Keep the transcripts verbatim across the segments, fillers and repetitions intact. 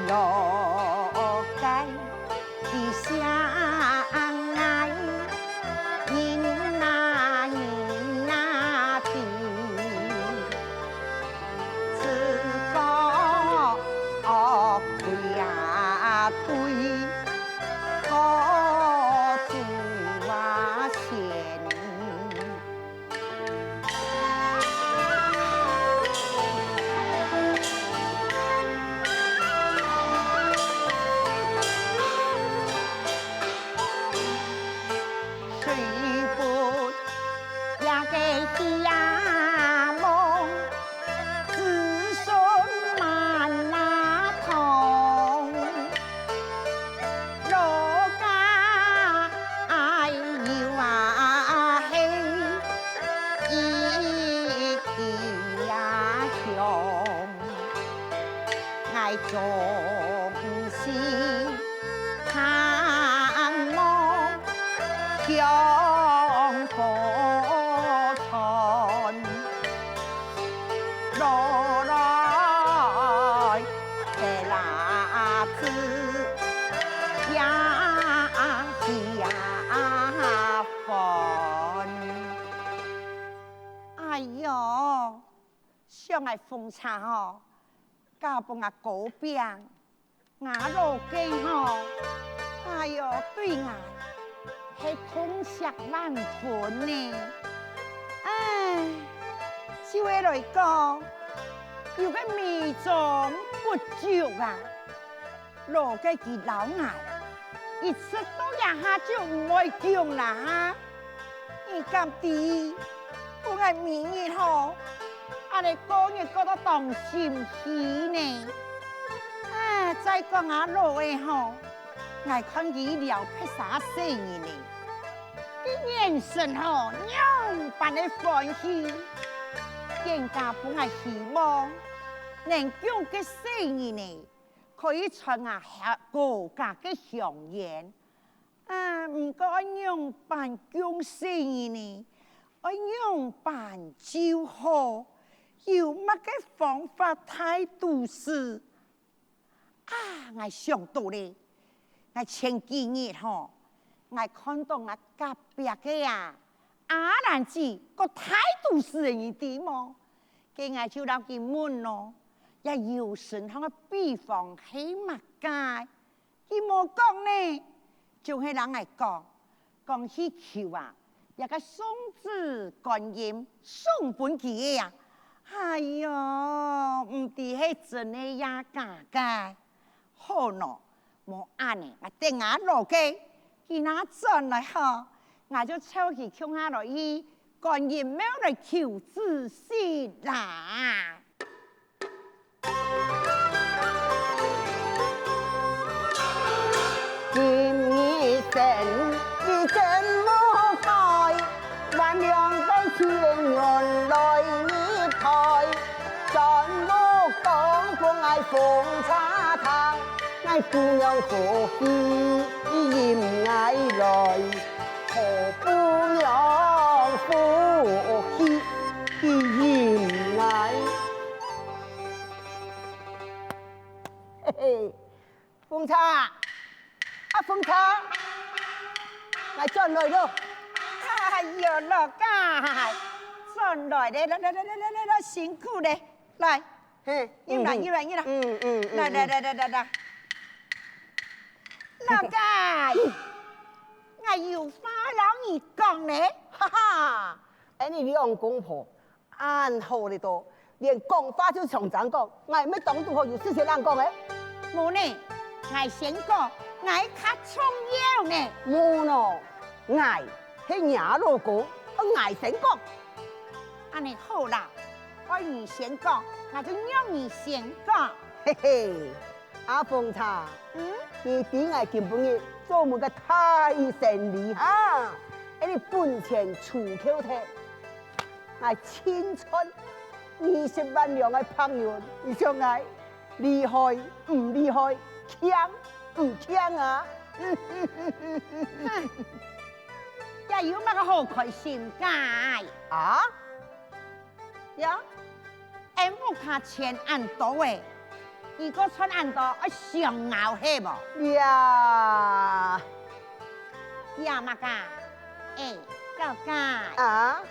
老街，佢想𠊎，人啊人啊知，自古屋規啊堆，高處啊懸。 水分也个下望，子孙满哪堂。老家有啊係一枝啊香。 𠊎總是盼望香火傳，老來个日子也是也歡。哎喲！ 想𠊎紅茶吼，嫁分𠊎哥拚，𠊎老哥吼，哎喲，對𠊎係痛惜萬分呢。唉，照理來講，有个美中不足啊。 老哥佢摎𠊎，一直到這下就毋會降啦哈！你敢知，分𠊎每日吼，恁呢過日過到當心虛呢？啊，再講啊老个吼，𠊎看佢尞別儕細人呢，佢眼神吼仰般个歡喜，更加分𠊎希望，能降个細人呢， 可以傳啊客家个香煙。啊，毋過愛仰般降細人呢？愛仰般就好？有麼个方法大肚屎？啊，𠊎想到咧！𠊎前幾日吼，𠊎看到𠊎隔壁个啊，阿蘭姊个大肚屎，你知無？該𠊎就摎佢問囉，這腰身項个祕方係麼个？ 佢無講呢，總係摎𠊎講，講去求啊，這个送子觀音送分佢个啊。哎喲，毋知係真个也假个。好喏，無恁呢，𠊎等𠊎老哥，佢若轉來吼，𠊎就湊佢共下來去觀音廟來求子息啦。 今日生意真無壞，萬兩个錢銀來你袋，轉屋講分𠊎紅茶湯，𠊎餔娘福氣引𠊎來，好餔娘福氣引𠊎。 嘿嘿，紅茶，啊，紅茶，𠊎轉來囉。哎喲，老哥，轉來咧，來來來來來來，辛苦咧，來，嘿，入來，嗯，入來，入來。嗯，嗯，嗯，來來來來來來。老哥，𠊎有話愛摎你講咧。哈哈，哎，你兩公婆 恁好咧都，連講話就上正講，𠊎乜當堵好有事情摎講誒。無呢，𠊎先講，𠊎較重要呢。無喏，𠊎係若老公，愛𠊎先講。恁呢好啦，愛你先講，𠊎就讓你先講。嘿嘿， 阿紅茶，嗯？你知𠊎今晡日做麼个大生理哈？恁呢本錢出透忒，𠊎清算二十萬兩个白銀，你想𠊎厲害毋厲害，強毋強啊？哼，這有麼个好開心个？啊？呀？ 𠊎屋下錢恁多誒，你个穿恁多，愛想咬係無？呀，呀麼个？哎，老弟，啊？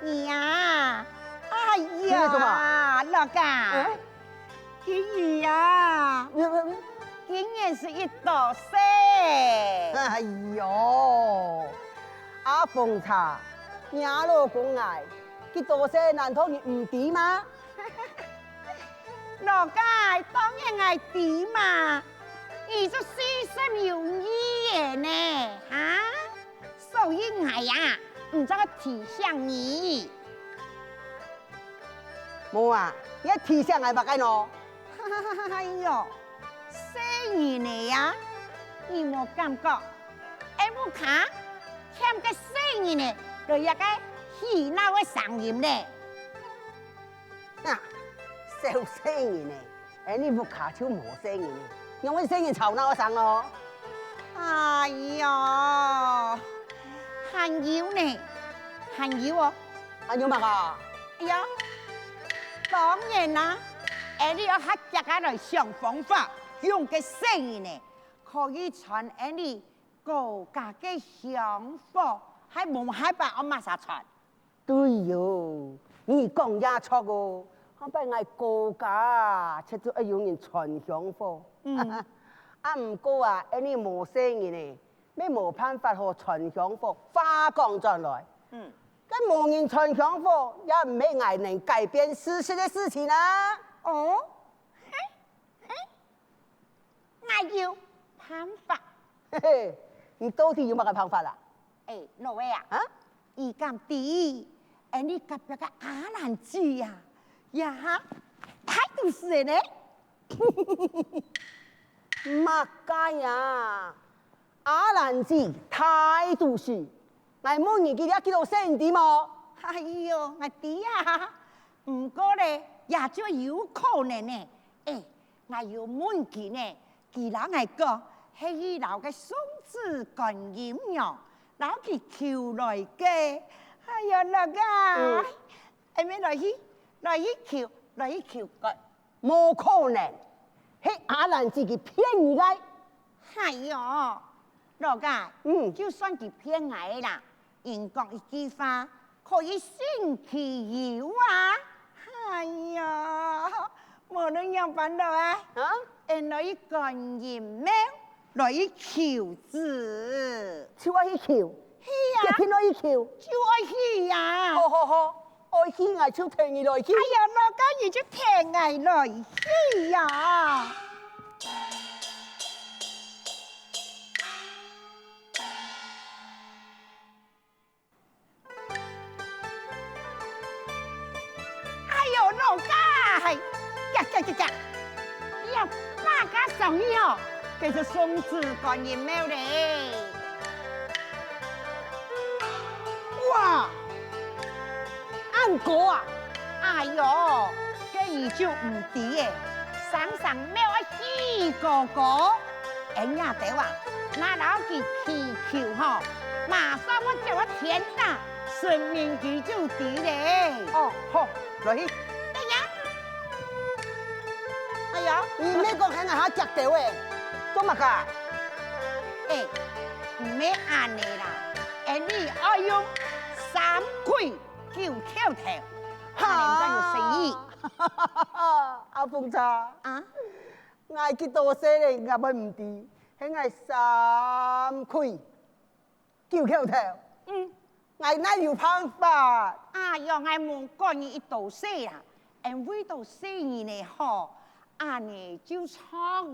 你啊，哎呀，你在做麼？老弟，哎？今年啊，你，你，你，今年係一多歲。哎喲，阿鳳茶，你老公哎，幾多歲難道你毋知嗎？ 老弟，當然𠊎知嘛，你就四十有餘了呢，哈？所以𠊎啊，毋做提醒你。無啊，你還提醒𠊎麼个呢？哎喲，細人仔啊，你無感覺，𠊎屋下欠个細人仔來這个嬉鬧个聲音呢？ 啊，小細人呢，𠊎屋下就無細人呢，仰會細人吵鬧聲哦？哎喲，還有呢，還有哦。還有麼个？哎呀，當然啦，𠊎愛較遽个來想方法，用个細人呢，可以傳𠊎國家个香火，還無還把阿媽啥傳。 對喲，你講也著哦，下擺𠊎哥家啊，就愛有人傳香火。嗯。啊，毋過啊，𠊎等無細人仔，乜無辦法好傳香火。話講轉來，嗯。該無人傳香火，也毋係𠊎能改變事實个事情啊。哦，嘿，嘿， 𠊎有辦法。嘿嘿，你到底有麼个辦法啊？哎，老弟啊，啊？你敢知，𠊎等隔壁个阿蘭姊啊，這下大肚屎呢？麼个啊？阿蘭姊大肚屎？𠊎問你，佢這幾多歲你知無？哎喲，𠊎知啊，毋過咧，也就有可能呢。哎， 𠊎有問佢呢，佢摎𠊎講，係佢摎个送子觀音娘，摎佢求來个。哎呀，老弟啊，嗯。𠊎等來去，來去求，來去求个。無可能，係阿蘭姊佢騙你个。哎喲，老弟，嗯。就算佢騙𠊎啦， 人講一句話，可以信其有啊！哎呀，無論仰般都啊，啊？𠊎等來去觀音廟，來去求子。就愛去求？係啊。一定愛去求？就愛去啊！好好好，愛去𠊎就𢯭你來去。哎呀，老弟你就𢯭𠊎來去呀！ 哎喲，老弟，呀呀呀呀，你有麼个生意哦？這就送子觀音廟咧。哇，恁高啊！哎喲，這你就毋知咧，山上廟愛幾高高。 𠊎這兜啊，拿摎佢祈求吼，馬上會接到天打，神明佢就知咧。哦，好，來去。哎呀，哎呀，你毋係講喊𠊎下腳頭誒，做麼个？哎，毋係恁呢啦，𠊎等愛用三跪九叩頭，恁呢正有誠意。阿鳳茶。啊？ 𠊎幾多歲咧，𠊎會毋知，係𠊎三跪九叩頭。嗯。𠊎哪有辦法？哎喲，𠊎無管你幾多歲啊，𠊎為著細人仔好，恁呢就著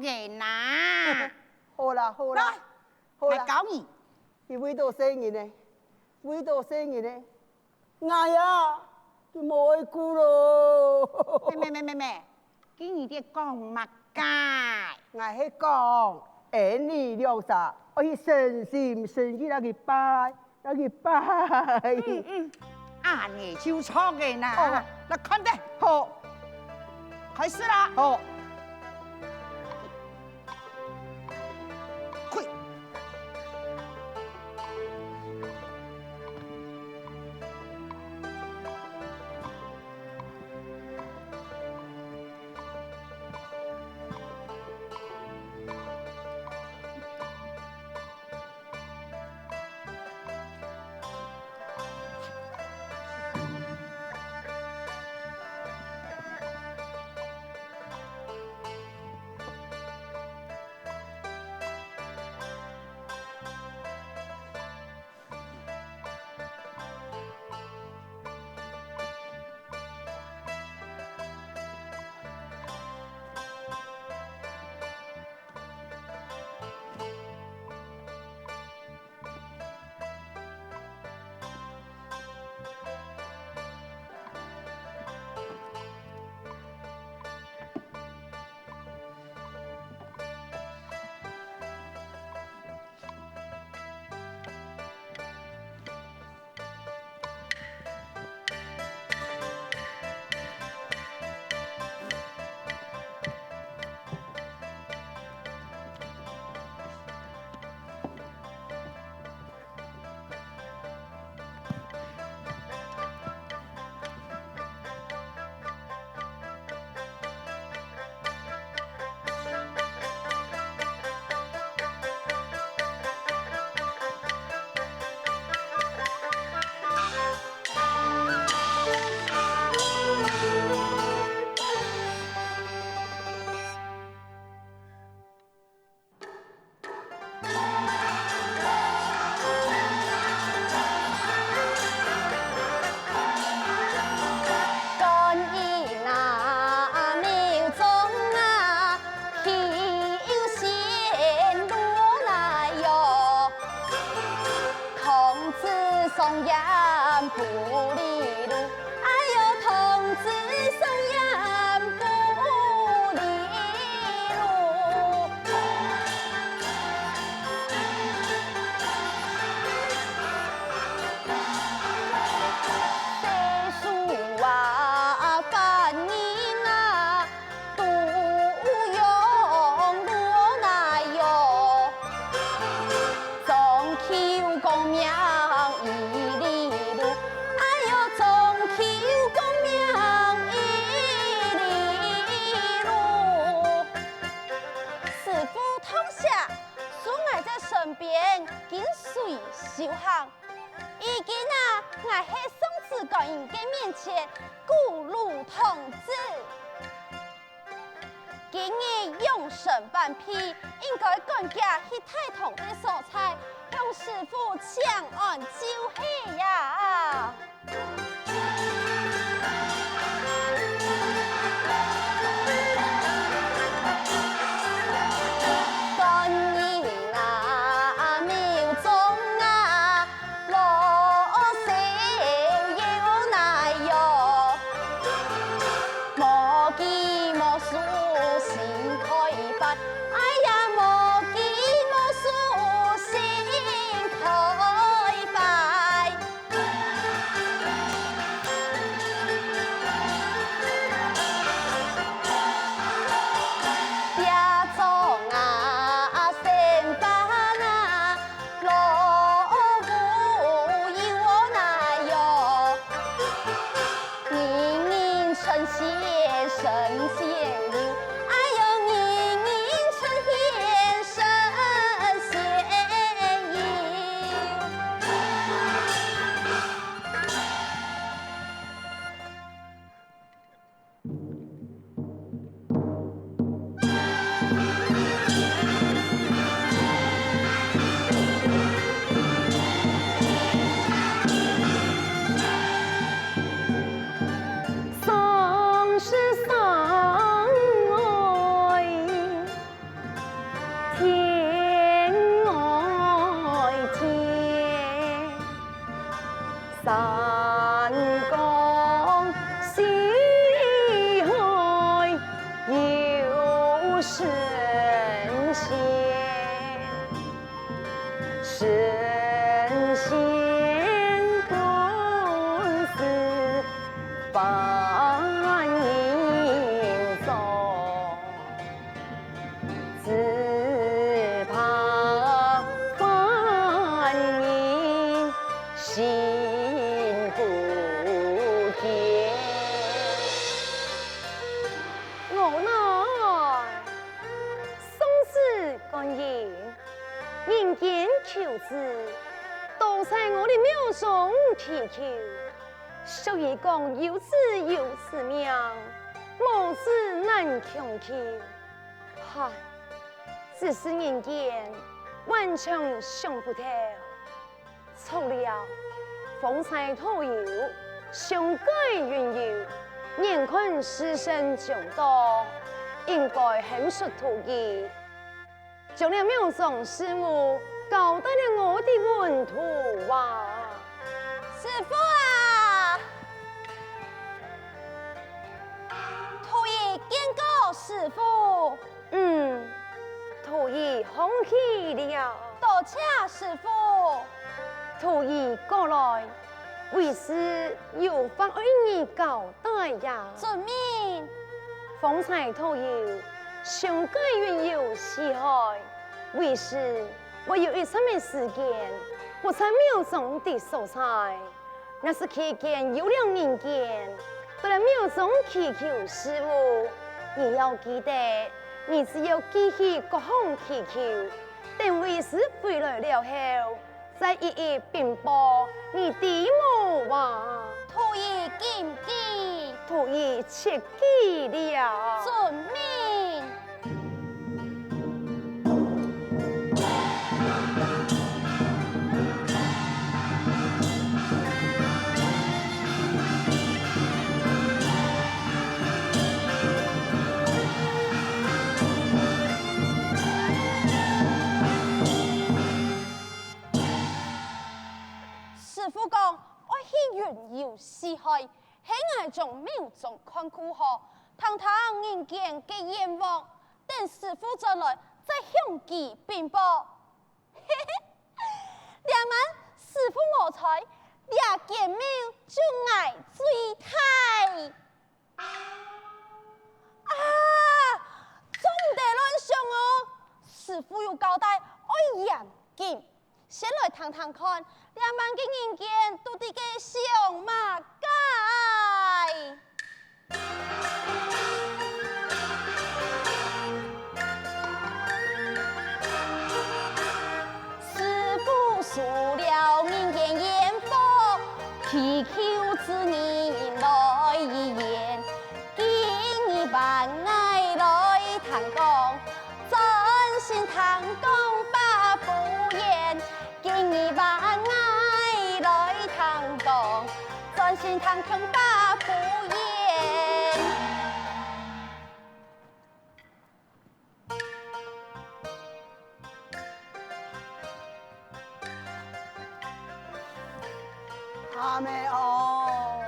个啦。好啦，好啦，來，好啦。𠊎教你。你為著細人仔，為著細人仔， 𠊎啊，就無愛顧囉。咩咩咩咩咩，今日你講麼个？𠊎係講，𠊎等兩儕愛去誠心誠意來去拜，來去拜。嗯嗯，恁呢就著个啦。哦。來看咧。好。開始啦。好。 開。人个面前，鼓舞同志。今日用神辦事，應該趕遽去大堂个所在，向師父請安就係呀。 觀音啊，廟中啊，老少有哪樣？無計無數心開拜，哎呀，無計無數心開拜。 爹娘啊，先生啊，老父又哪樣？人人稱先，神仙遊。哎喲，人人稱先，神仙遊。 上是山外天，外天，山高水海有神仙。 神仙本是凡人中，只怕凡人心不坚。我呐，送子观音。 人间求子，都在我的廟中祈求。俗語講：有子有子命，無子難強求。唉，只是人間，完全想不透。 著了，風颱倒有，上界運有，眼看時辰將到，應該喊出徒兒，將這廟中事務交代了我的門徒啊。師父啊！徒兒見過師父。 嗯，徒兒恭喜了。多謝師父。徒兒過來，為師有話愛你交代呀。遵命。方才徒有，上界運有四害，為師會有一站个時間，不在廟中的所在。 若是期間有了人間，到了廟中祈求事務，你要記得，你只要記起各項祈求，等為師回來了後，再一一稟報，你知無啊？徒兒謹記。徒兒切記了。遵命。 師父講，愛去雲遊四海， 係𠊎將廟中看顧好，聽聽人間个願望，等師父轉來再向佢稟報。嘿嘿，這滿師父無在，這間廟就𠊎最大。啊，做毋得亂想哦！師父有交代，愛嚴謹。 先來聽聽看，這滿个人間到底个想麼个？師父受了人間煙火，祈求子女聽講百夫言，今日換𠊎來聽講，專心聽聽百夫言。阿姆哦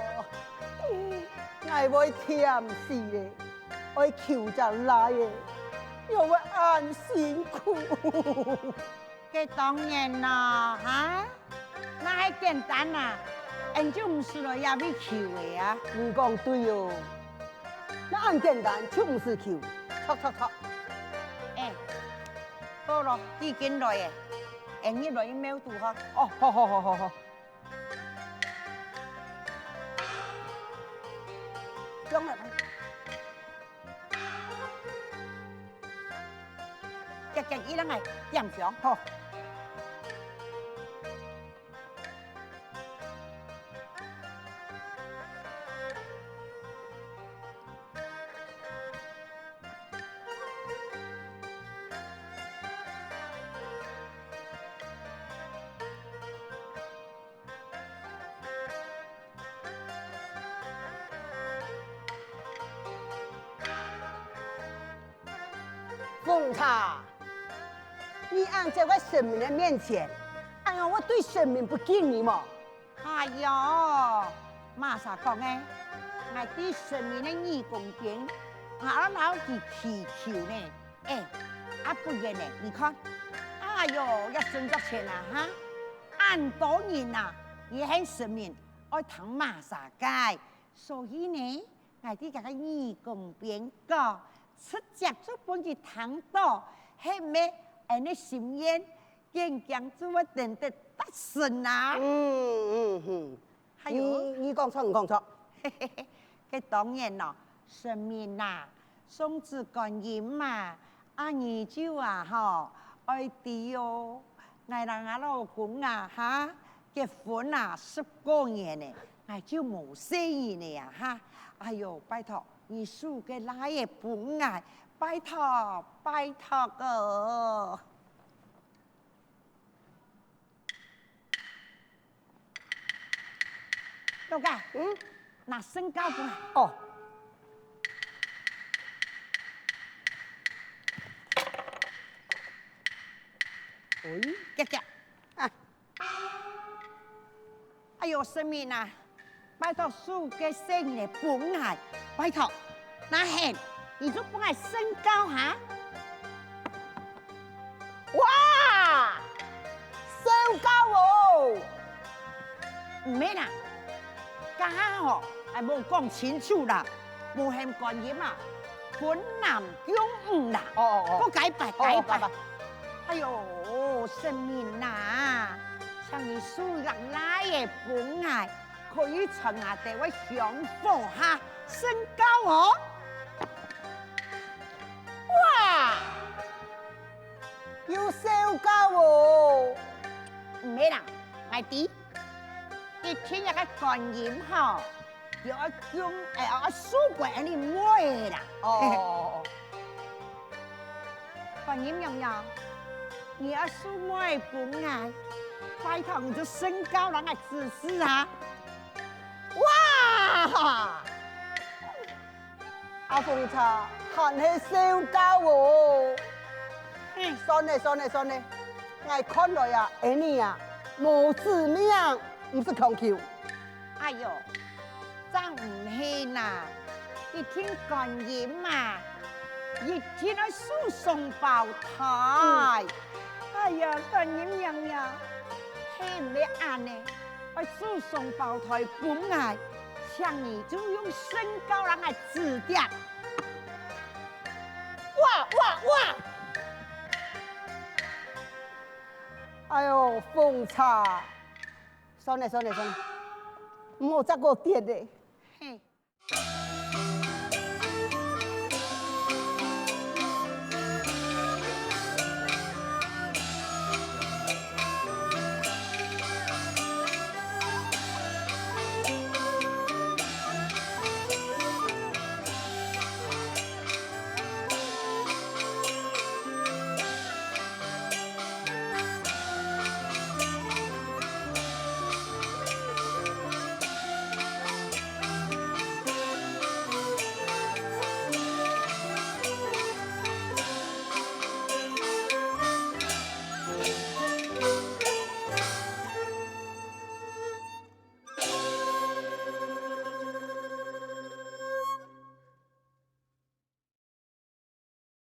，𠊎會悿死咧，愛求隻倈仔，又會恁辛苦。該當然啦，哈？ 若係簡單啊，恩就毋使來這位求仔啊。你講對哦，若恁簡單就毋使求，著著著。欸，到咯，已經來咧，恩入來廟肚哈。哦，好好好好好。用了。 遽遽，你等來點香。好。 奉茶，你恁在𠊎神明个面前，恁樣會對神明不敬哩無？哎喲，麼儕講个？𠊎在神明个耳公邊，𠊎愛摎佢祈求呢。欸，啊不然呢，你看，哎喲，這身著錢啊，哈，恁多人啊，你喊神明愛聽麼儕个？ 所以呢，𠊎在這个耳公邊講，直接就分佢聽著，係毋係恩个心願，堅強就會等得達成啊。嗯嗯嗯，還有，你你講著，你講著。該當然咯，神明啊，送子觀音嘛， 啊你就啊吼，愛知哦，𠊎摎吾老公啊哈，結婚啊十過年咧，𠊎就無細人咧啊哈。哎喲，拜託，你收个倈仔分𠊎，拜託，拜託哦！ 老弟，嗯？拿身高分𠊎。哦。喂？遽遽。啊。哎喲，神明啊， 拜託收个細人仔分𠊎，拜託，若肯，你就分𠊎身高哈。哇，身高哦！毋係啦，這下吼，還無講清楚啦，無喊觀音啊，分男降女啦。哦哦哦。過改拜，哦，改拜。改拜。哎喲，神明啊，請你收若倈仔分𠊎， 可以傳下兜个香火哈，身高哦。哇，有身高哦！毋係啦，𠊎知，一定這个觀音吼，佢愛降，欸，愛賜分你妹仔啦。哦哦哦哦。 觀音娘娘，你愛賜妹分𠊎，拜託你就身高摎𠊎指示啊！哇！阿鳳茶還係細高哦！嗯。算了算了算了，𠊎看來啊，恩俚啊，無子命，毋使強求。 哎喲，正毋係啦！一定觀音嘛，一定愛賜雙胞胎。哎呀，觀音娘娘，係毋係恁呢？愛賜雙胞胎分𠊎，請你就用身高摎𠊎指定。哇哇哇！哎喲，鳳茶！ 算了算了算了，毋好再過跌咧。嘿，